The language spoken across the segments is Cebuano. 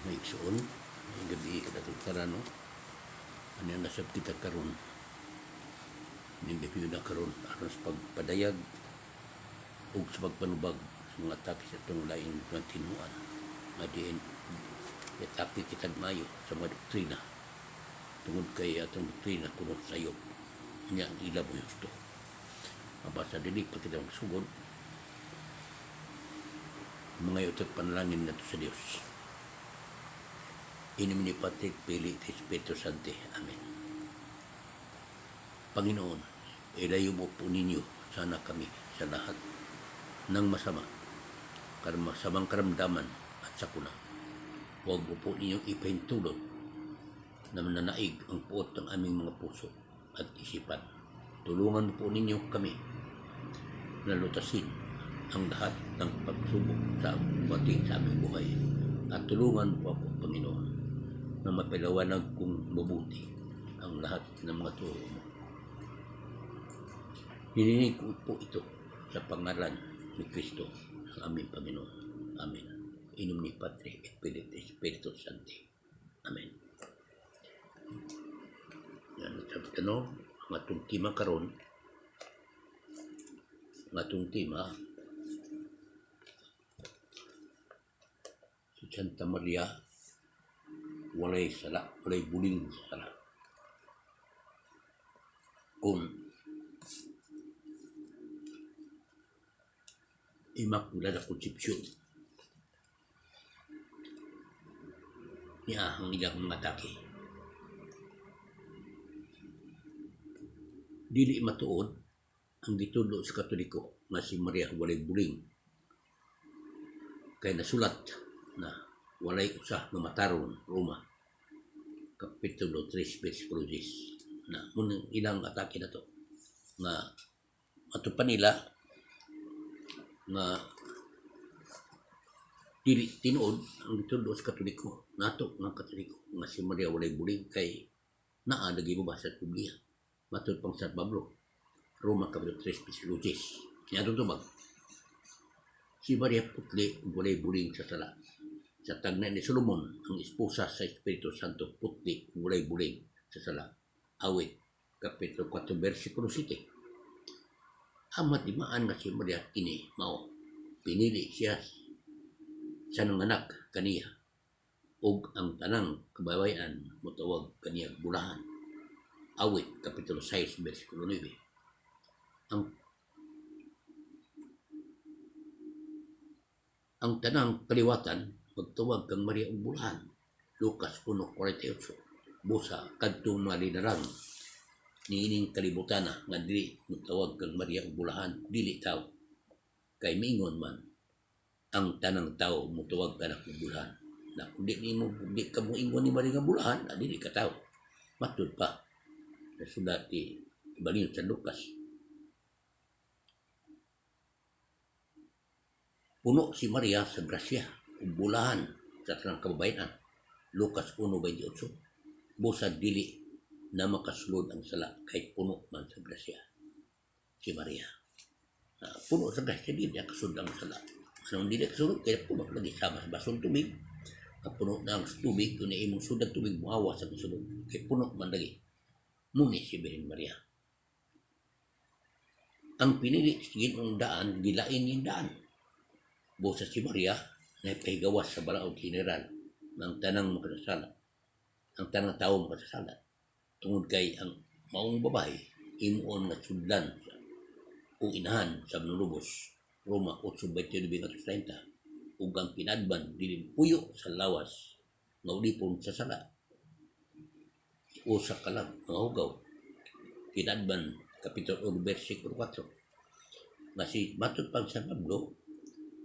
Mga igsoon, maayong gabii kanatong tanan, no? Ano nasab kita karon? Ning gabi na karon aron sa pagpadayag ug sa pagpanubag sa mga atake sa atong laing mga tinuan nga diin atake kitag maayo sa mga doktrina tungod kay atong doktrina kuno sayop nya ang ila mo husto. Mabasa dili pa kita magsugod, mga utag panalangin nato sa Dios. In nomine Patris, Filii, et Spiritus Sancti. Amen. Panginoon, ilayo mo po ninyo sana kami sa lahat ng masama, masamang karamdaman at sakuna. Huwag mo po ninyong ipahintulot na mananaig ang puot ng aming mga puso at isipan. Tulungan mo po ninyo kami na lutasin ang lahat ng pagsubok sa dumating sa aming buhay. At tulungan mo po ako, Panginoon, na mapaliwanag kong mabuti ang lahat ng mga turo mo. Hinihingi ko po ito sa pangalan ni Kristo, ang aming Panginoon. Amen. In nomine Patris et Filii et Spiritus Sancti. Amen. Yan, sabi no, ang atong tema karon, ang atong tema, si Santa Maria, walay sala, walay buling sala. Kung Immaculada Concepcion niya ang ilang mga atake. Dili matuod ang gitudlo sa Katoliko nga si Maria walay buling kay nasulat na walay usa nga matarong, Roma Kapitulo 3 versikulo 10, na mun ilang atake na to nga ato pa nila nga dili tinuod ang gitudlo sa Katoliko nato nga Katoliko nga si Maria walay buling kay naa lagi mo ba sa Biblia matud pang San Pablo, Roma Kapitulo 3 versikulo 10. Nya atong tubag, si Maria putli ug walay buling sa sala. Sa tagna ni Solomon, ang esposa sa Espiritu Santo, putli ug walay buling sa sala. Awit Kapitulo 4 versikulo 7. Ang matimaan nga si Maria kini mao pinili siya sa nanganak kaniya ug ang tanang kababayan motawag kaniya bulahan. Awit Kapitulo 6 versikulo 9. Ang tanang kaliwatan magtawag kang Maria og bulahan. Lucas 1:48. Busa kadtong mga linarang niining kalibutana nga dili motawag kang Maria og bulahan, dili tawo. Kay miingon man ang tanang tawo motawag kanak og bulahan. Na kung di nimo, di ka moingon ni Maria nga bulahan, na dili ka tawo. Matud pa sa sulat ni Ebanghelyo sa Lucas. Puno si Maria sa grasya ug bulahan sa tanang kababayen-an. Lucas 1:28. Busa dili na makasulod ang sala kay puno man sa grasya si Maria. Puno sa grasya, dili na kasulod ang sala. Anong dili kasulod? Kaya puno lagi sama sa basong tubig. Ang puno na ang tubig, kung imong sudag tubig, muawas ang sulod. Kay puno man lagi. Muni si Birhen Maria. Ang pinili sa Ginoong daan, gilain yung daan. Busa si Maria, na ipahigawas sa balaod general ng tanang makasasala. Ang tanang tao makasasala. Tungod kay ang maong babae, imuon nga sudlan o inahan sa manlulubos. Roma 8:29-30. Ug ang kinadban dili puyo sa lawas nga ulipon sa sala o sa kalag nga hugaw. Kinadban Kapitulo 1 versikulo 4. Nga si matod pag San Pablo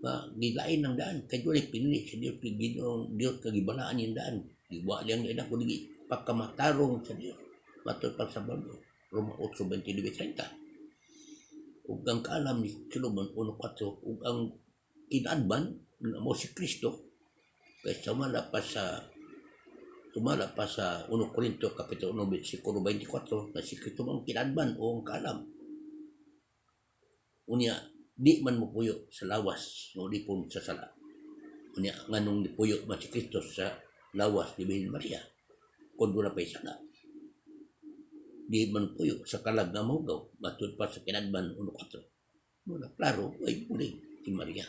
nga gilain ang daan kay dunay pinili sa Dios, Ginoong Dios kagibalaan yung daan. Giwa lang nila kung dili pagkamatarong sa Dios. Matod pag San Pablo, Roma 8:29-30. Ug ang kaalam ni Solomon 1:4 ug ang kinadban nga mo si Kristo kay sumala pa sa 1 Corinto Kapitulo 1 versikulo 24 na si Kristo ang kinadban o ang kaalam. Unya di man mopuyo sa lawas no lipon sa sala. Unya nganong nipuyo man si Kristo sa Lawas ni Birhen Maria kung doon na pa'y sala. Di man puyo sa kalag nga mahugaw, matud pa sa Kinadman 1.4. Muna, klaro, ay buling si Maria.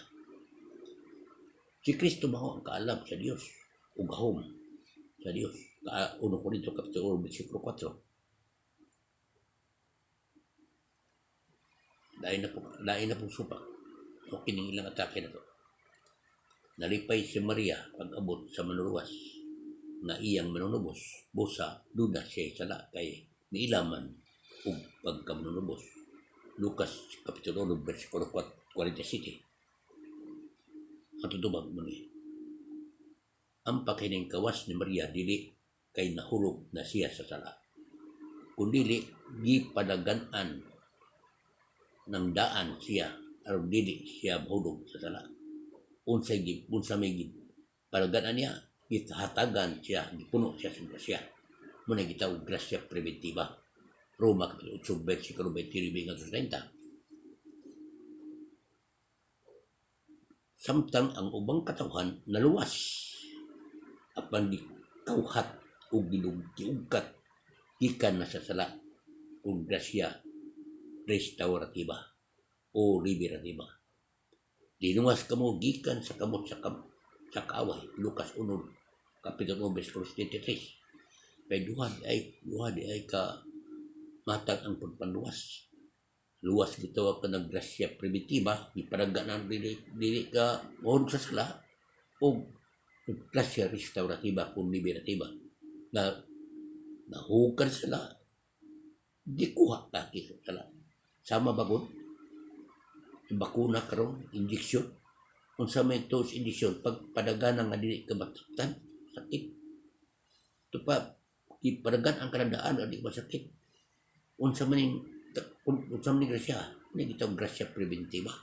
Si Kristo mao ang kaalam sa Dios ug gahom sa Dios. Ka 1 Corinto kapitulo 1 bersikulo 4. Lain na po supak. O kining ilang atake na to. Nalipay si Maria pag-abot sa manuluwas nga iyang manunubos. Busa, duda siya sala kay niilaman ug pagkamanunubos. Lucas Kapitulo 1 versikulo 47. Ang tutubag mo ni. Ang pakining kawas ni Maria dili kay nahulog na siya sa sala, kundili gipadagan-an ng daan siya aron dili siya mahulog sa sala. Unsa may gipadagan-an niya, gihatagan siya, gipuno siya sa grasya. Muna gitawag grasya preventiva. Roma Kapitulo 8 versikulo 29 ngadto 30. Samtang ang ubang katawhan naluwas apan gikawhat ug giugkat gikan na sa sala ug grasya restaurativa o liberativa. Dinungas kamo gikan sa kamot sa kaaway. Lucas 1 Kapitulo 1 versikulo 73. Kay duha di ay ka matag ang pagpanluwas. Luwas gitawag ka ng grasya primitiva, gipanaga na dili, dili ka mahulog sa sala, o grasya restaurativa kung liberativa na nahukar sala, gikuha ka sa sala. Sama bagod, bakuna karon, injection. Unsa may tos injection, pag padagana nga dili ka mataktan, sakit. Ito pa, ipadagan ang kanadaan, di masakit. Unsa man ning grasya, ni gitawag grasya preventiva.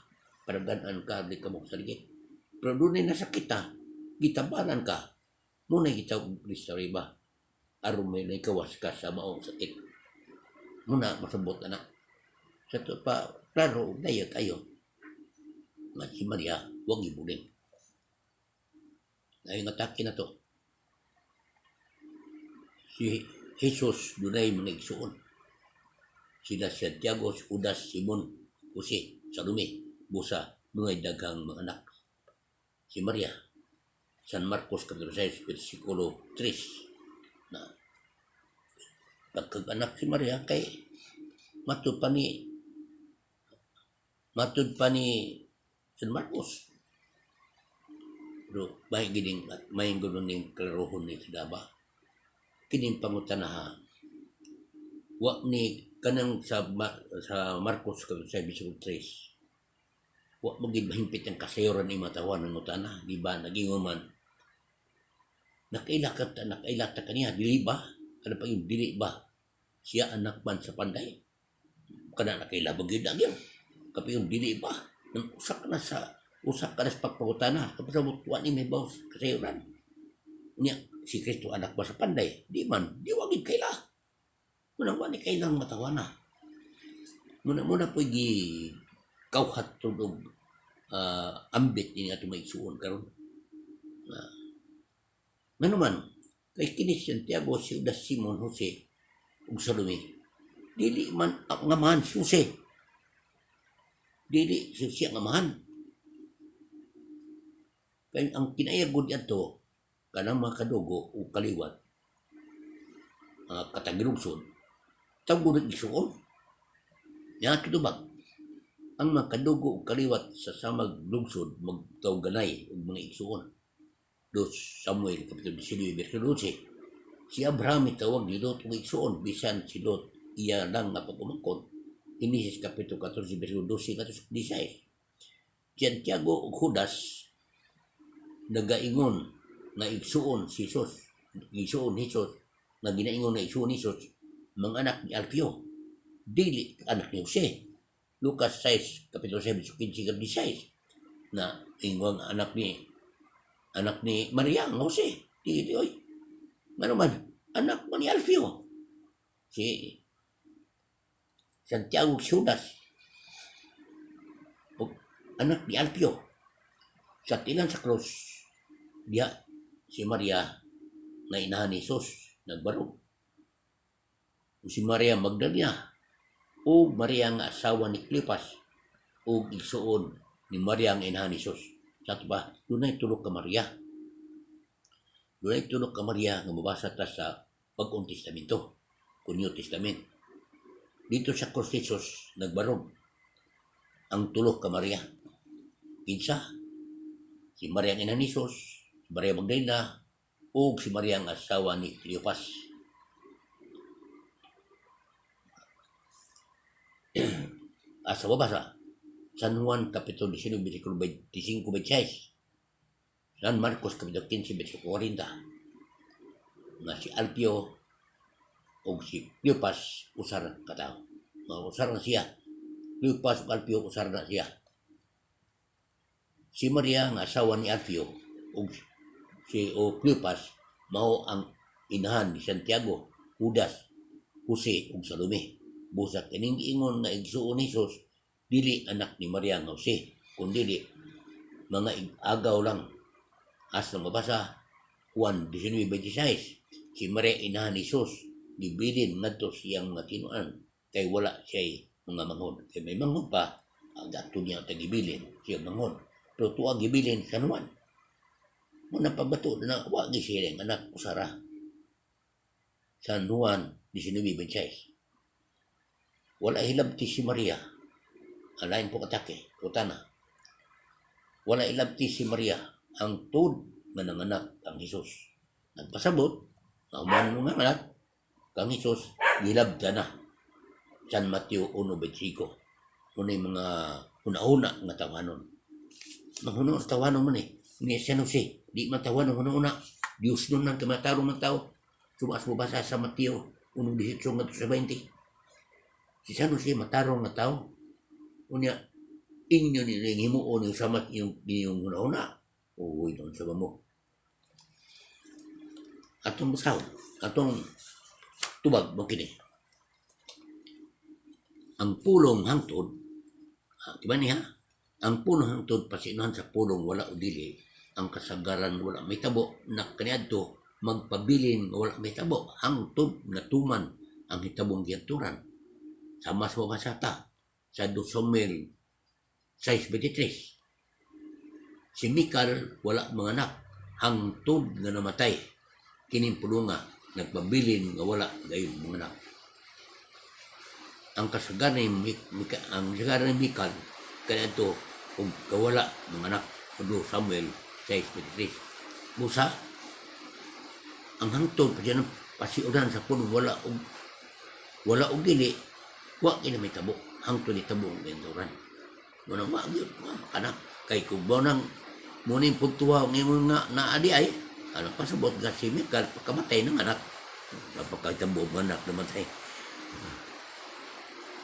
Padagan ka, di ka mo saligit. Pero doon ay nasakit ha, gitabanan ka. Muna gitawag restaurativa. Aron may naikawas ka sa maong sakit. Muna, masabot na na. Sa to pa, klaro, daya kayo. Nga si Maria, huwag ibuling. Dahil atake na to. Si Jesus dunay mga igsuon. Sila Santiago, Judas, Simon, Jose, Salome, Busa, dunay daghang mga anak. Si Maria, San Marcos Kapitulo 6, versikulo 3, na pagkag-anak si Maria kay matud pa ni San Marcos. Pero may gining may gano'n ning klarohon ni Daba. Kining pangutanaha wa ni kanang sa Marcos kapitulo 6 versikulo 3. Wa mo gid mahimpit ang kasayuran ni matawan ng utana, di ba nagingon man nakaila ka, nakaila ta kaniya, dili ba? Ano pa yung dili ba? Siya anak man sa panday. Kana nakaila ba gyud nagyan? Kapi yung dili ba? Nang usa ka na sa pagpangutana, kapag sa wa ni may bawas kasayuran. Unya, si Kristo anak ba sa panday? Di man, di wa gid kaila. Muna wa ni kailang matawana. Muna muna po gi kawhat og ambit ini ato maigsuon karon. Ngano man kay kini Santiago, si Judas, Simon, Jose ug Salome dili man ang amahan si Jose. Dili si siya ang amahan. Kay ang kinayagod adto kanang mga kadugo ug kaliwat mga katagilungsod tawag igsuon. Nya tubag ang mga kadugo ug kaliwat sa samag lungsod magtawganay og mga igsuon. 2 Samuel kapitulo 19 bersikulo 12. Si Abraham itawag ni Lot og igsuon bisan si Lot iya lang nga pag-umangkon. Genesis kapitulo 14 bersikulo 12 ngadto 16. Santiago ug Judas nagaingon nga igsuon si Jesus, igsuon ni Jesus, nga ginaingon nga igsuon ni Jesus, mga anak ni Alfeo, dili anak ni Jose. Lucas 6, kapitulo 7, 15 16, na ingon anak ni Maria ang Jose. Dili oy. Ngano man, anak man ni Alfeo. Si Santiago Judas o anak ni Alfeo. Sa tilan sa krus, diya si Maria nga inahan ni Jesus nagbarog. Ug si Maria Magdalena ug Maria nga asawa ni Cleopas ug igsuon ni Maria nga inahan ni Jesus. Sa ato ba, dunay tulo ka Maria. Dunay tulo ka Maria nga mabasa ta sa Bag-ong Testamento, kun New Testament. Dito sa krus ni Jesus nagbarog ang tulo ka Maria. Kinsa? Si Maria ang ina ni Jesus, si Maria Magdalena, ug si Maria ang asawa ni Cleopas. Asa mabasa? San Juan Kapitulo 19, versikulo 25, 26. San Marcos Kapitulo 15, versikulo 40. Nga si Alpio ug si Cleopas usar ka tawo. Nga usar na siya. Cleopas ug Alpio usar na siya. Si Maria nga asawa ni Alpio ug si o Cleopas mao ang inahan ni Santiago, Judas, Jose ug Salome. Busa kining giingon nga igsuon ni Jesus dili anak ni Maria nga Jose, kundi mga agaw lang. As na mabasa Juan 19:26, si Maria inahan ni Jesus gibilin ngadto siyang mga tinuan kay wala siya'y mga manghod. Kay may manghod pa, ang ato niya tagibilin siya manghod. Pero tuwa gibilin sa Juan. Muna pagbato na wa gisiling anak usara. San Juan 19:26. Wala hilabti si Maria. Alain po katake, putana. Wala ilabti si Maria ang tud nga nanganak ang Hesus. Nagpasabot, nga human nga anak kang Hesus gilabta na. San Mateo 1:25. Unay mga una-una nga tawanon. Mahuno sa tawanon man eh. Ni San Jose, di man tawanon una-una. Diyos nun nang kamataro man tao. Sumas mo basa sa Mateo 1:18 ngadto sa 20. Si San Jose matarong nga tao. Unya, inyo ni himuon yung samat inyong inyong una-una. Uy, doon sa mo. Atong basahon, atong tubag mo kini. Ang pulong hangtod, di ba niya? Ang pulong hangtod pasinuhan sa pulong wala o dili, ang kasagaran wala may tabo na kaniadto magpabilin wala may tabo hangtod natuman ang hitabong gianturan. Sama sa mabasa ta sa 2 Samuel 6:23. Si Mikal wala mga anak hangtod nga namatay. Kining pulunga nagpabilin nga wala gayon mga anak. Ang kasagaran ni ang kasagaran ni Mikal kaniadto ug kawala mga anak, 2 Samuel 6:23. Busa ang hangtod pa siya pasiudan sa pulong wala og dili, wa kini may tabo hangtod ni tabo ang gianturan. Muna wa gyud wa makanak kay kung mo nang mo ning pugtuwa ngingon nga naa di ay ano pasabot nga si Mikal pagkamatay ng anak, napakatabo ng anak namatay.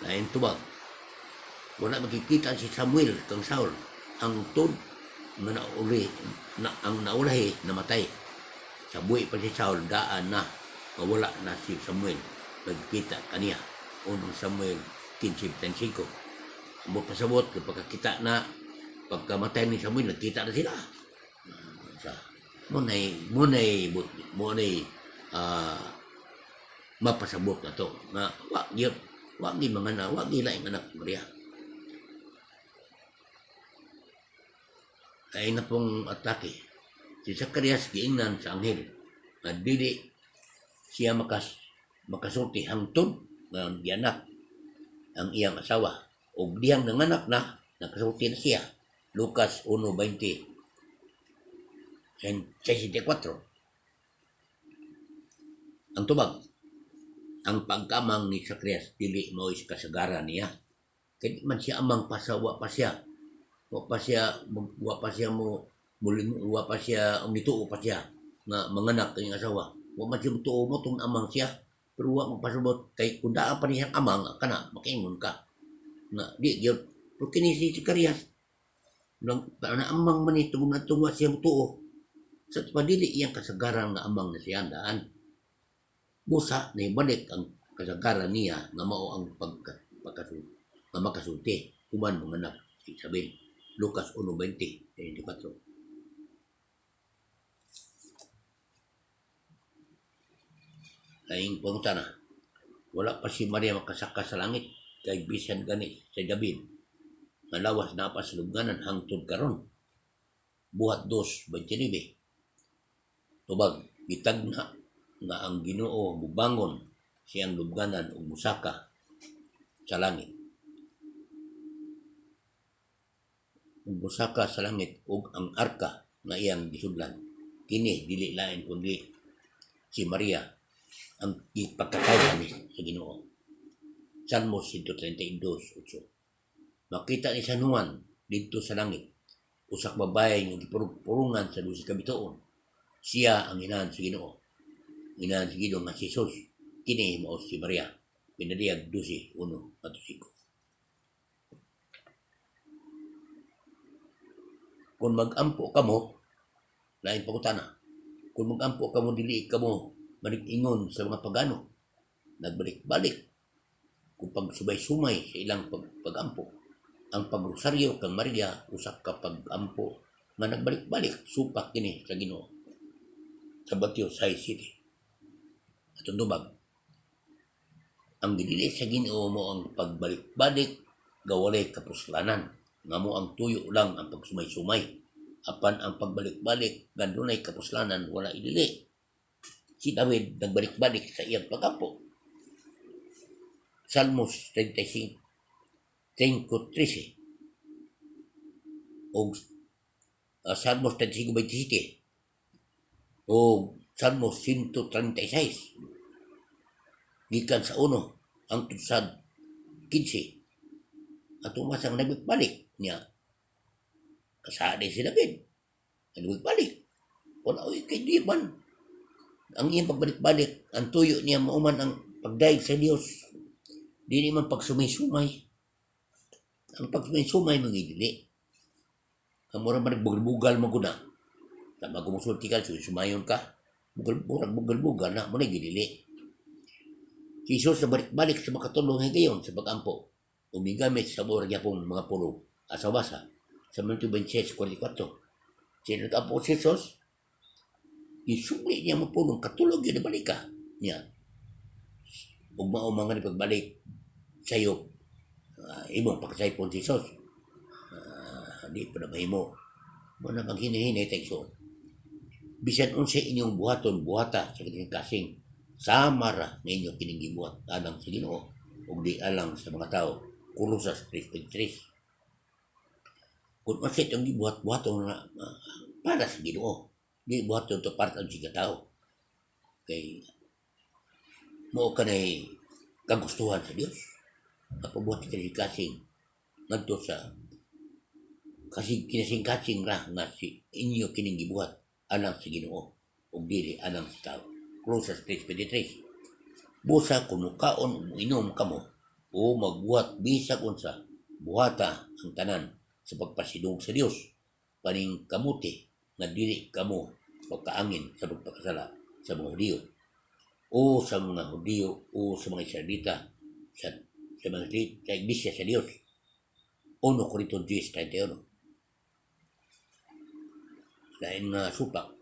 Lain tubag, wala makikita si Samuel kang Saul ang tud nga nauli na ang naulahi namatay. Sa buhi pa si Saul, daan na mawala na si Samuel nagkita kaniya. 1 Samuel 15:25. Amo pasabot pagkakita na pagkamatay ni Samuel nagkita na sila. Sa munay munay mapasabot na to nga wa gyud wa gyud mga na wa gyud laing anak Maria. Ay na pong atake. Si Zacarias giingnan sa anghel nga dili siya makasulti hangtod nga gianak ang iyang asawa. Ug dihang nanganak na, nakasulti na siya. Lucas 1:20 and 64. Ang tubag, ang pagkamang ni Zacarias dili mao is kasagaran niya. Kay di man siya amang pasawa pa siya. Wa pa siya wa pa siya mo muling wa pa siya nituo pa siya nga manganak kanyang asawa. Wa man siya mutuo mo tong amang siya, pero wa magpasabot kay kung daa pa niyang amang kana makaingon ka nga di gyud. Pero kini si Zacarias nang na amang man ni tungod na wa siya mutuo sa padili iyang kasagaran nga amang na siya daan. Busa na ibalik ang kasagaran niya nga mao ang pagkasulti nga makasulti human mga anak si Isabel. Lucas 1:20-24. Laing pangutana, wala pa si Maria makasaka sa langit kay bisan gani sa David nga lawas naa pa sa lubnganan hangtod karon. Buhat 2:29. Tubag, gitagna nga ang Ginoo mubangon siyang lubnganan ug musaka sa langit. Ug mosaka sa langit ug ang arka nga iyang gisudlan. Kini dili lain kundi si Maria ang gipagkatawhan ni sa Ginoo. Salmos 132:8. Makita ni San Juan didto sa langit usa ka babaye nga gipurong-purungan sa 12 ka bituon. Siya ang inahan sa Ginoo. Inahan sa Ginoo nga si Jesus. Kini mao si Maria. Pinadiyag 12:1 ngadto 5. Kung mag-ampo kamo, laing pangutana, kung mag-ampo kamo, dili kamo manig-ingon sa mga pagano, nagbalik-balik kung pagsumay-sumay sa ilang pag-ampo. Ang pagrosaryo kang Maria usa ka pag-ampo nga nagbalik-balik, supak kini sa Ginoo. Sa Mateo 6:7. Atong tubag, ang gidili sa Ginoo mo ang pagbalik-balik nga walay kapuslanan, nga mo ang tuyo lang ang pagsumay-sumay. Apan ang pagbalik-balik nga dunay kapuslanan, wala idili. Si David nagbalik-balik sa iyang pagampo. Salmos 35:13 o Salmos 35:27 o Salmos 136 gikan sa 1 hangtod sa 15. Atong masang nagbalik niya. Kasali si David. Nagbalik. Wala oy kay di man. Ang iyang pagbalik-balik, ang tuyo niya mauman ang pagdayeg sa Dios. Dili man pagsumay-sumay. Ang pagsumay-sumay mangidili. Ang mura man bugal-bugal maguna. Tama kung musulti ka, sumayon ka. Bugal, murag bugal-bugal na, muna gidili. Si Jesus na balik-balik sa makatulong higayon sa pag-ampo. Umigamit sa mura gyapon mga pulong. Asa basa sa Mateo 26:44. Siya nag-ampo si Jesus, isubli niya mo pulong, katulog yun, balik ka niya. Ug mao mga ni pagbalik sayo, imong pagkasaypon si Jesus. Di pa na mahimo. Mo na maghinihinay tayo igsoon. Bisan unsa inyong buhaton, buhata sa kining kasing samara nga inyo kining gibuhat alang sa Ginoo ug di alang sa mga tao. Kolosas 3:3. Kung unsa itong gibuhat, buhaton na para sa Ginoo. Di buhaton to para sa tao. Kay mao kanay kagustuhan sa Dios. Kapabuhat kini kasing ngadto sa kasi kinasing-kasing ra nga si inyo kining gibuhat alang sa Ginoo ug dili alang sa tao. Kolosas 3:23. Busa kung mukaon ug moinom kamo o magbuhat bisag unsa, buhata ang tanan sa pagpasidungog sa Dios. Paning kamuti nga dili kamo pagkaangin sa pagpakasala sa mga Hudiyo o sa mga Hudiyo o sa mga Israelita sa mga sa Iglesia sa Dios. 1 Corinto 10:31. Lain nga supak.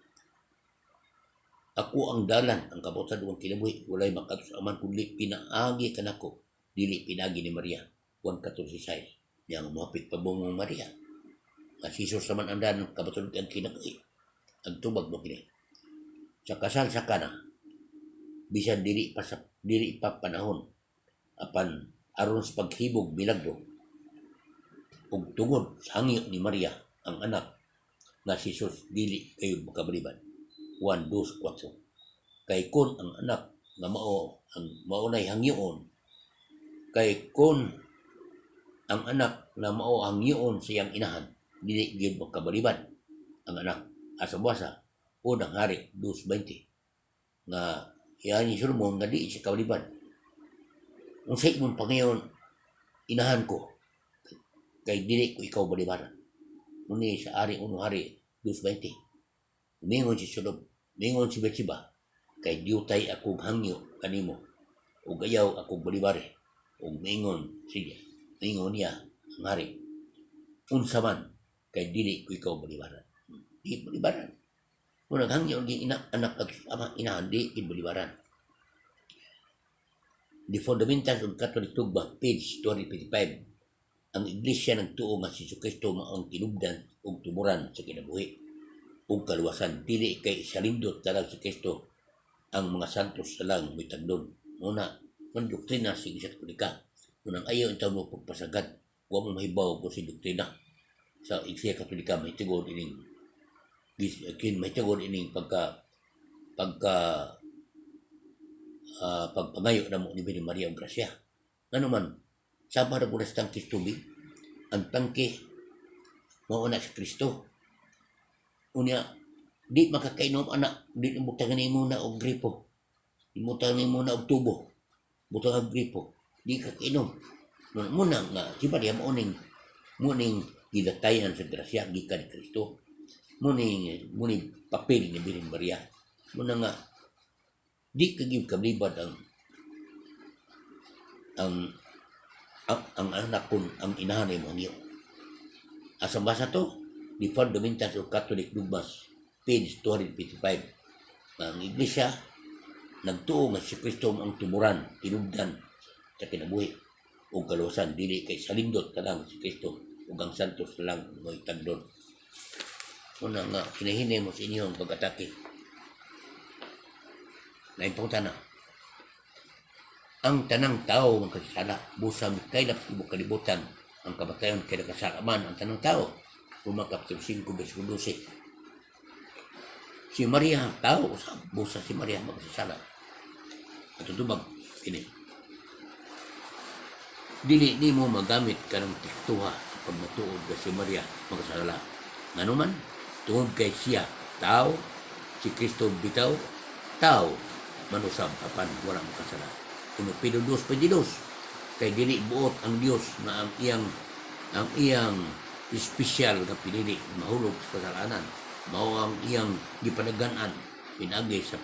Ako ang dalan, ang kabautan ug ang kinabuhi, walay makadto sa Amahan kundi pinaagi kanako, dili pinaagi ni Maria. Juan 14:6. Yang mohapit pa buong Maria. Nga si Jesus naman ang dalan, ang kabautan ug ang kinabuhi. Ang tubag mo kini. Sa kasal sa Kana, bisan dili pa panahon apan aron sa paghibog milagro ug tungod sa hangyo ni Maria ang anak nga si Jesus dili kayo makabaliban. Juan 2:4. Kay kun ang anak nga mao ang maunay hangyoon, kay kun ang anak na mao hangyoon sa iyang inahan, dili gyud makabaliban ang anak. Asa basa Unang Hari 2:20 nga iyan ni Solomon nga di siya kabaliban. Unsay imong pangayon, inahan ko, kay dili ko ikaw balibaran. Muni sa Ari Uno Hari 2:20. Umingon si Solomon, mingon si Bathsheba, kay diutay akong hangyo kanimo ug ayaw akong balibare. Ug mingon siya, mingon niya ang hari, unsa man kay dili ko ikaw balibaran. Di balibaran. Kung naghangyo ang ina, anak at ama, inahan, di balibaran. The Fundamentals of Catholic Dogma, page 255. Ang Iglesia nagtuo nga si Kristo mao ang tinubdan ug tumuran sa kinabuhi ug kaluwasan, dili kay salindot talang si Kristo, ang mga santos na lang mitagdon. Muna, man doktrina sa Iglesia Katolika. Unang ayaw intaw mo pagpasagad, wa mo mahibaw kung si doktrina sa Iglesia Katolika mahitungod ining kin mahitungod ining pagka pagka pagpangayo na mo ni Birhen Maria og grasya. Ngano man, sama ra sa tangke sa tubig, ang tangke mao na si Kristo. Unya, di makakainom ana, di butangan nimo na og gripo. Ibutang nimo na og tubo. Butang og gripo. Di ka kainom. Muna nga, si Maria mao ning gilatayan sa grasya gikan ni Kristo. Mao ning papel ni Birhen Maria. Muna nga di ka gyud kablibad ang anak kun ang inahan ay mo. Asa basa to? The Fundamentals of Catholic Dogmas, page 255. Ang Iglesia nagtuo nga si Kristo ang tumuran, tinubdan sa kinabuhi ug kaluwasan, dili kay salindot ka lang si Kristo ug ang santos lang mo'y tagdon. Una nga, kinahinay mo sa inyong pag-atake. Naimpunta na. Ang tanang tao magkasala, busa mikaylap sa tibuok kalibutan, ang kamatayon kay nakasala man ang tanang tao. Roma Kapitulo 5, versikulo 12. Si Maria, tao usab, busa si Maria magkasala. At tubag, kini. Dili nimo magamit kanang tekstuha sa pagmatuod nga si Maria magkasala. Ngano man, tungod kay siya tao, si Kristo bitaw, tao man usab apan wala makasala. 1 Pedro 2:22, kay dili buot ang Dios nga ang iyang espesyal nga pinili mahulog sa kasalanan. Mao ang iyang gipanagan-an pinaagi sa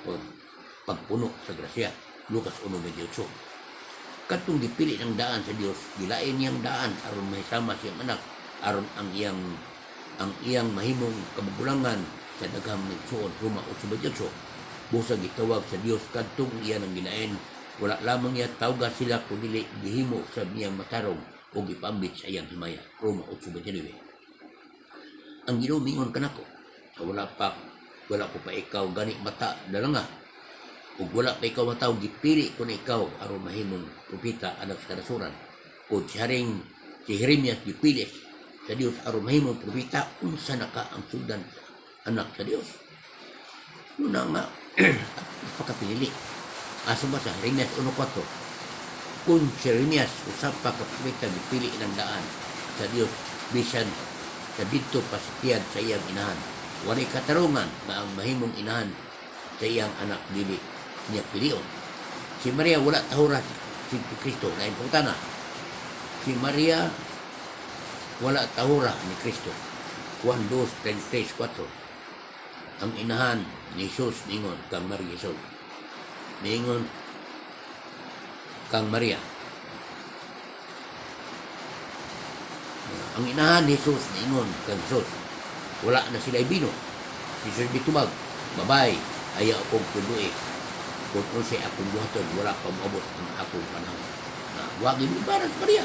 pagpuno sa grasya. Lucas 1:28. Katong gipili ng daan sa Dios, gilain niyang daan aron mahisama siyang anak, aron ang iyang mahimong kamagulangan sa daghang nagsuon. Roma 8:28. Busa gitawag sa Dios kadtong iya nang gilain, wala lamang niya tawga sila kundi gihimo sa niyang matarong o gipambit sa iyang himaya. Roma 8:29. Ang Ginoo mingon kanako, sa wala ko pa ikaw gani mata dalanga ug wala pa ikaw mataw, gipili ko na ikaw aron mahimong propeta anak sa kanasuran. Kung si Haring si Jeremias gipili sa Dios aron mahimong propeta, unsa na ka ang sugdan sa anak sa Dios? Muna nga pagkapinili. Asa ba sa Jeremias 1:4? Kung si Jeremias, usa pa ka propeta, gipili ng daan sa Dios bisan sa didto pa sa tiyad sa iyang inahan, walay katarungan nga ang mahimong inahan sa iyang anak dili niya pilion. Si Maria wala tahura si Kristo na importante. Si Maria wala tahura ni Kristo. 1, 2, 3, 3, 4. Ang inahan ni Jesus ningon kang Maria Jesus. Ningon kang Maria. Ang inahan ni Jesus ningon kang Jesus. Wala na sila bino. Si Jesus bitubag, "Babay, ayaw akong tundui. Kung unsay akong buhaton, wala pa moabot ang akong panahon." Na, wa gyud para sa Maria.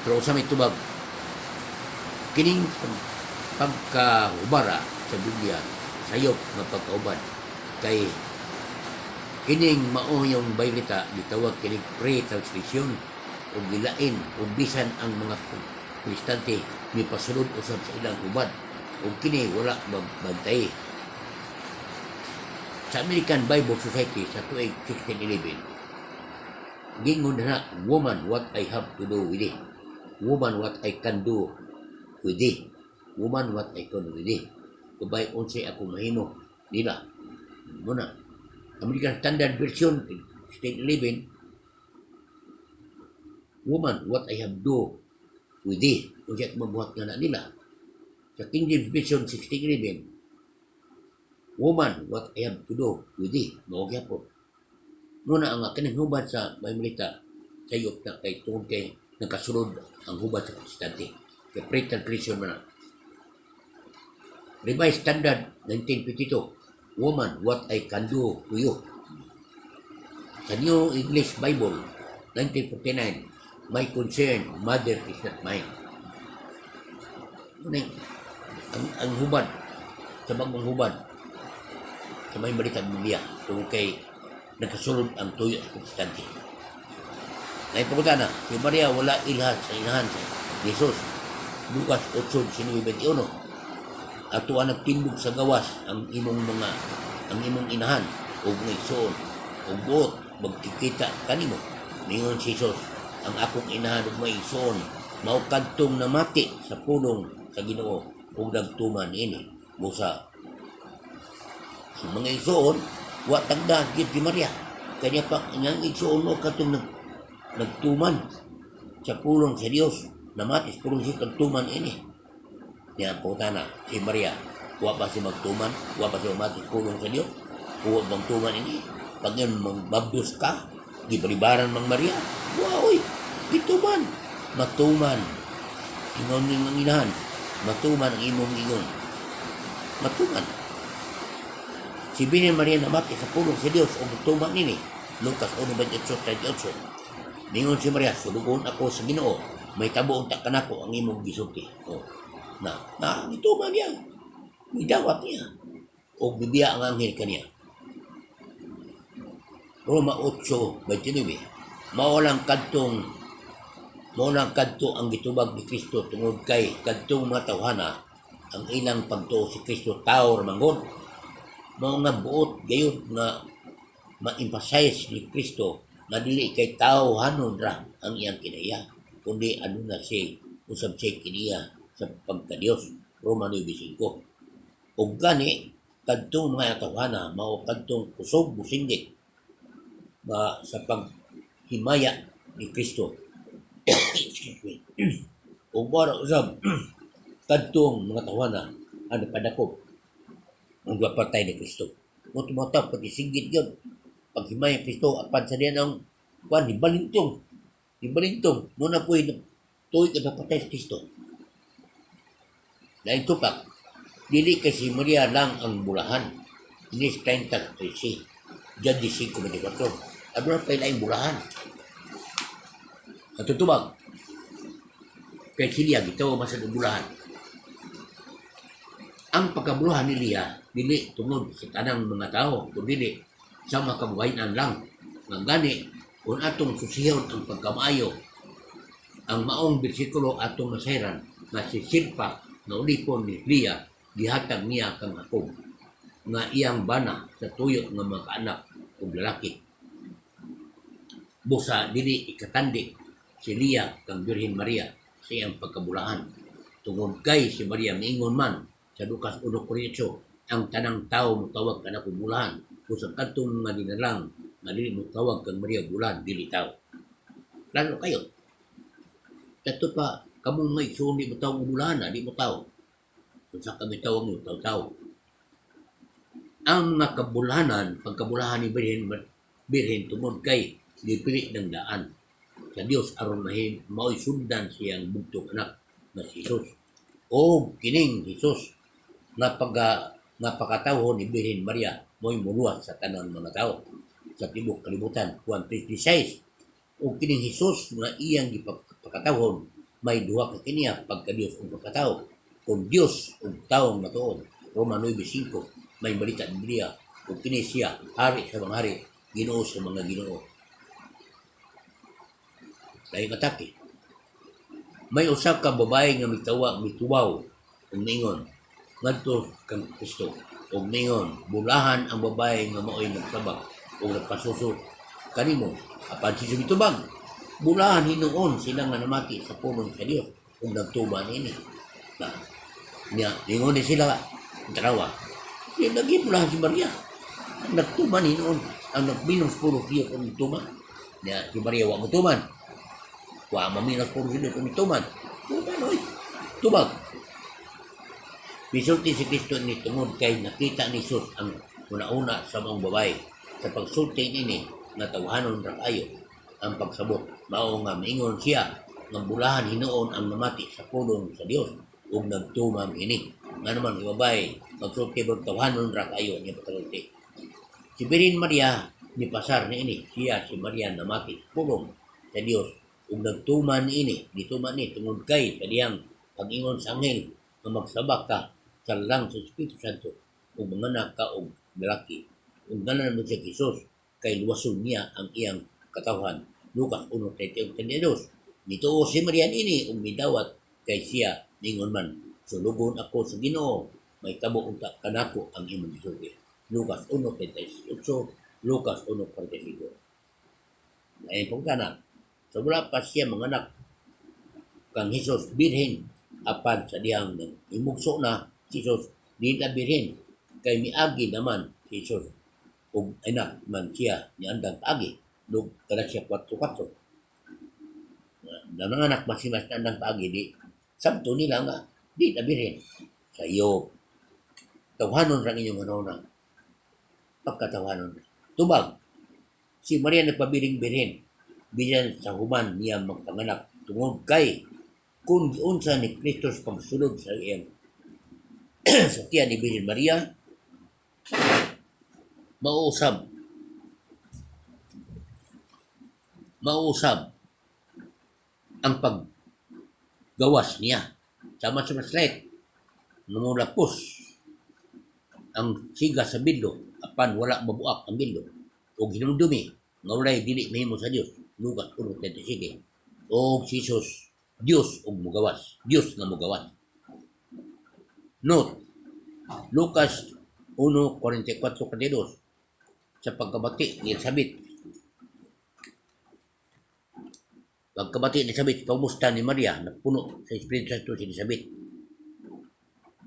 Pero sa may tubag, kining pagkahubara sa Biblia, sayop nga pagkaubad, kay kining mao yung bayrita, gitawag kining pre-translation ug gilain ug bisan ang mga Protestante mipasulod usab sa ilang hubad ug kini wala magbantay. Sa American Bible Society sa tuig 1611, gingon na, "Woman, what I have to do with thee? Woman, what I can do with thee? Woman, what I can do with thee?" Kabay, unsay ako mahimo nila. Muna American Standard Version 1611, "Woman, what I have do with thee?" Unsay ako mabuhat nga na nila. Sa King James Version 1611, "Woman, what I have to do with thee?" Mao gyapon. Muna ang kining hubad sa Biblita sayop na kay tungod kay nagkasulod ang hubad sa Protestante. Kay pre-translation man na. Revised Standard 1952, "Woman, what I can do to you?" Sa New English Bible, 1949, "My concern, mother, is not mine." Ano ang hubad, sa bagong hubad, sa may balitang Biblia, tungkol kay nagkasulod ang tuyo sa Protestante. Ngayon pangutana, si Maria wala ilha sa inahan sa Jesus. Lucas 8:19-21. Ato ang nagtindog sa gawas ang imong mga ang imong inahan ug mga igsoon ug buot magkikita kanimo. Ningon si Jesus, "Ang akong inahan ug mga igsoon mao kadtong namati sa pulong sa Ginoo ug nagtuman ini." Busa ang mga igsoon wa tagda gid si Maria. Kanya pa ang igsoon mo kadtong nagtuman sa pulong sa Dios, namati sa pulong sa nagtuman ini. Niya ang pangutana, si Maria, wa ba si magtuman? Wa ba si mamati sa pulong sa Dios? Wa bang tuman ini? Pag yun, magbabdos ka, gibalibaran mang Maria. Wa, oy, gituman. Matuman. Ingon ning ang inahan. Matuman ang imong ingon. Matuman. Si Birhen Maria namati sa pulong sa Dios o magtuman nini. Lucas 1:28-38. Ningon si Maria, "Sulugoon ako sa Ginoo. Mahitabo unta kanako ang imong gisulti." Oh. Na, na, gituman niya. Gidawat niya. O bibiya ang anghel kaniya. Roma 8:29. Mao lang kadto ang gitubag ni Kristo tungod kay kadtong mga tawhana ang ilang pagtuo si Kristo tao ra manggod. Mao nga buot gayud nga ma-emphasize ni Kristo nga dili kay tao hanon ra ang iyang kinaiya kundi aduna si usab siya kiniya sa pagka-Dios. Roma 9:5. Ug gani kadtong mga tawhana mao kadtong kusog musinggit ba sa paghimaya ni Kristo. Excuse me. Ug mao usab kadtong mga tawhana ang napadakop ang patay ni Kristo. Mo tumataw pati singgit yun. Paghimaya ni Kristo apan sa diyan ang kuan ni balintong. Ni balintong mo na po'y tuig ang napatay si Kristo. Lain tupak, dili kay si Maria lang ang bulahan. Inis 30-13. Judges 5:24. Aduna pa laing bulahan. Ang tutubag, kay siya gitaw man sa bulahan. Ang pagkabuluhan ni Lia, dili tungod sa tanang mga tao, kundi dili sa mga kabuhayan lang. Nga gani, kung atong susihon ang pagkamaayo, ang maong bersikulo atong masayran nga si Silpa nga ulipon ni Lia gihatag niya kang Jacob nga iyang bana sa tuyo nga mga kaanak ug lalaki. Busa dili ikatandi si Lia kang Birhen Maria sa iyang pagkabulahan. Tungod kay si Maria miingon man sa Lucas 1:48, "Ang tanang tao mutawag kanako bulahan." Kung sa kadtong mga dinalang nga dili mutawag kang Maria bulahan, dili tao. Lalo kayo. Kato pa, kamong may igsoon di mo tawag bulahan, na, di mo tao. Kung sa kami tawag mo, tao-tao. Ang mga kabulahanan, pagkabulahan ni Birhen, Birhen tungod kay gipili ng daan sa Dios aron mahim mao'y sundan siyang bugtong anak na si Jesus. O kining Jesus nga pagka nga pakatawhon ni Birhen Maria mo'y muluwas sa tanang mga tao sa tibuok kalibutan. Juan 3:16. O kining Jesus nga iyang gipakatawhon may duha ka kiniya, pagka Dios ug pagkatao. Kung Dios ug tawo matuod. Roma 9:5. May balita ng Biblia. Ug kini siya hari sa mga hari, Ginoo sa mga ginoo. Laing atake. May usa ka babae nga mitawa mituwaw ug ningon ngadto kang Kristo ug ningon, "Bulahan ang babae nga maoy nagsabak ug nagpasuso kanimo." Apan si mitubag, "Bulahan hinuon sila nga namati sa pulong sa Dios ug nagtuman ini." Na niya ningon ni sila tanawa di lagi bulahan si Maria ang nagtuman hinuon, ang nagminong sa pulong sa Dios ug nagtuman. Niya si Maria wa motuman, wa maminaw sa pulong sa Dios ug nagtuman. Tuman oy. Tubag. Misulti si Kristo ni tungod kay nakita ni Jesus ang una-una sa mga babae. Sa pagsulti nini nga tawhanon ra kayo ang pagsabot. Mao nga miingon siya nga bulahan hinuon ang namati sa pulong sa Dios ug nagtuman ini. Nga naman ang babae magsulti bag tawhanon ra kayo niya pagsulti. Si Birhen Maria Nipasar niini siya, si Maria, namati sa pulong sa Dios ug nagtuman niini, gituman ni tungod kay sa dihang pag-ingon sa anghel nga magsabak ka sa lalang sa Espiritu Santo ug manganak ka og lalaki ug ngalan mo siya Jesus kay luwason niya ang iyang katawhan. Lucas 1:32. Nituo si Maria niini ug midawat kay siya ningon man, "Sulugon ako sa Ginoo, mahitabo unta kanako ang imong gisulti." Lucas 1:38, Lucas 1:45. Lain pong tanan. So wala pa siya manganak kang Jesus birhen, apan sa dihang imugso na si Jesus di na birhen kay miagi naman si Jesus ug anak man siya ni andang paagi no Galatia 4:4 na nanganak man si mas andang paagi, di sabto nila nga di na birhen. Sa iyo tawhanon ra inyong hunahuna, pagkatawhanon. Tubag, si Maria nagpabiling birhen bisan sa human niya magpanganak tungod kay kung giunsa ni Kristus pagsulod sa iyang sa tiyan ni Birhen Maria, mausab ang paggawas niya sama sa maslet namulapos ang siga sa bildo apan wala mabuak ang bildo o hinumdumi nga walay dili mahimo sa Dios. Lucas 1:37. O si Jesus, Dios og mugawas, Dios nga mugawas. Note, Lucas 1:44-42, sa pagkabati ni Elizabeth, pagkabati ni Elizabeth kaumusta ni Maria, napuno sa Espiritu Santo si Elizabeth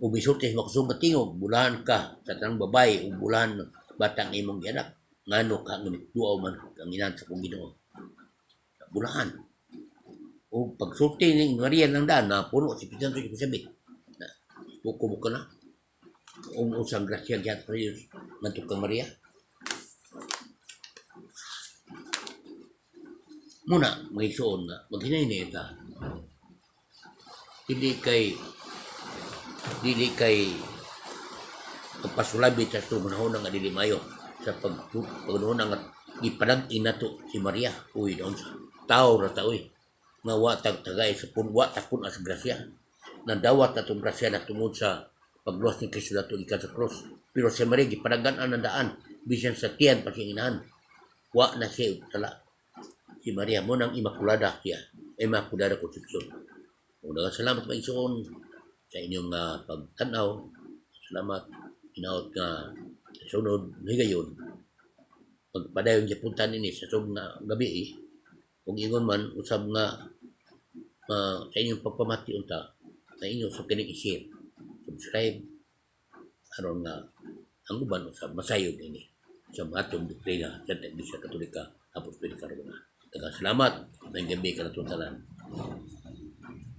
ug misulti sa makusog nga tingog, "Bulahan ka sa tanang babaye ug bulahan batang imong gianak. Ngano ka nga duaw man ang inahan sa akong Ginoo?" Bulahan. O pagsulti ni Maria ng daan, napuno si Espiritu Santo si Elizabeth na buko mo ka na usang grasya gihatag sa Dios ngadto kang Maria. Muna, mga igsoon nga maghinay ta. Dili kay pagpasulabit sa itong panahon nga dili mayo sa pagpanahon nga gipadag-in nato si Maria. Uy, doon sa tao ra ta, uy, nga wa tag tagay sa pun, wa ta kun sa grasya. Nadawat atong grasya na tungod sa pagluwas ni Kristo nato gikan sa cross, pero si Maria gipadagan ang daan bisan sa tiyan pa siyang inahan. Wa na siya sala si Maria mo nang Immaculada siya, Immaculada Concepcion. Ug salamat, mga igsoon, sa inyong pagtanaw. Salamat. Hinaot nga sa sunod higayon pagpadayon gyapon ini sa sunod nga gabi. Ug ingon man usab nga sa inyong pagpamati unta sa inyo sa kining i-share, subscribe aron nga ang uban usab masayod ini sa matong doktrina sa Iglesia Katolika Apostolika Romana. Daghang salamat. Maayong gabi kanatong tanan.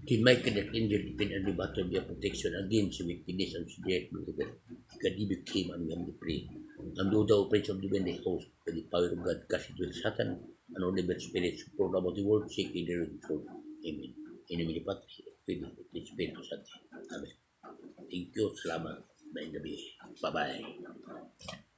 Si Michael Archangel defend and battle their protection against wickedness and subject believer. God became and we pray. And do thou, Prince of the heavenly host, by the power of God, cast into Satan and all the bad spirits who prowl about the world, seeking the ruin soul. Amen. In the name of the Patri, Filii, et Spiritus Sancti. Amen. Thank you. Salamat. Maayong gabi. Bye-bye.